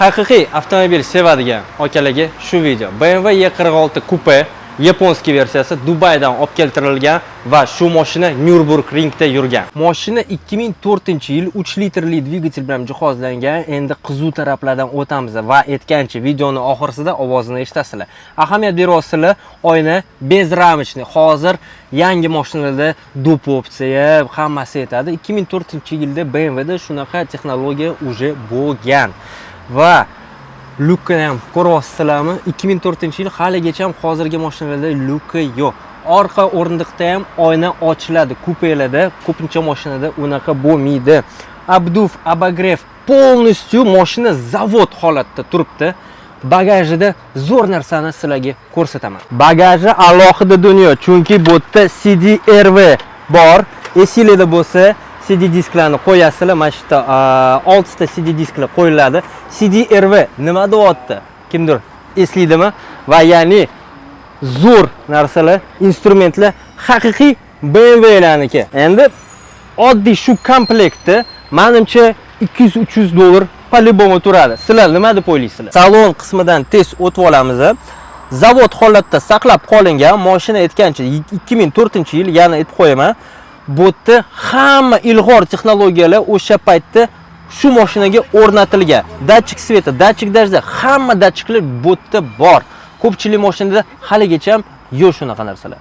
Haqiqiy avtomobil sevadigan akalarga shu video. BMW E46 Coupe японский versiyasi Dubaydan olib keltirilgan va shu mashina Nürburgringda yurgan. Mashina 2004-yil 3 litrli dvigatel bilan jihozlangan. Endi qiziq taraflardan o'tamiz va aytgancha, videoni oxirisida ovozini eshitasizlar. Ahamiyat beryapsizlar, oyna безрамочный. Hozir yangi mashinalarda доп opsiya hammasi yetadi. 2004-yilda BMWda shunaqa texnologiya уже bo'lgan. Va lyukni ham ko'ryapsizlarmi? 2004-yil, haligacha ham hozirgi mashinalarda lyuka yo'q. Orqa o'rindiqda ham oyna ochiladi. Kupelarda, ko'pincha mashinada unaqa bo'lmaydi. Обдув, обогрев, полностью mashina zavod holatda turibdi. Bagajida zo'r narsani sizlarga ko'rsataman. Bagaji alohida dunyo, chunki bu yerda CDRV bor. Esinglarda bo'lsa, CD disklarni qo'yasizlar. Mana shu yerda 6 ta CD disklar qo'yiladi. CDRV nima deyapti? Kimdir eslaydimi? Va ya'ni zo'r narsalar, instrumentlar haqiqiy BMWlarniki. Endi oddiy shu komplektni, manimcha, 200-300 dollar по-любому turadi. Sizlar nima deb o'ylaysizlar? Salon qismidan tez o'tib olamiz. Zavod holatda saqlab qolingan mashina, aytgancha, 2004-yil, yana aytib qo'yaman. Bu yerda hamma ilg'or texnologiyalar o'sha paytda shu mashinaga o'rnatilgan. Датчик света, датчик дождя, hamma datchiklar bu yerda bor. Ko'pchilik mashinada haligacha ham yo'q shunaqa narsalar.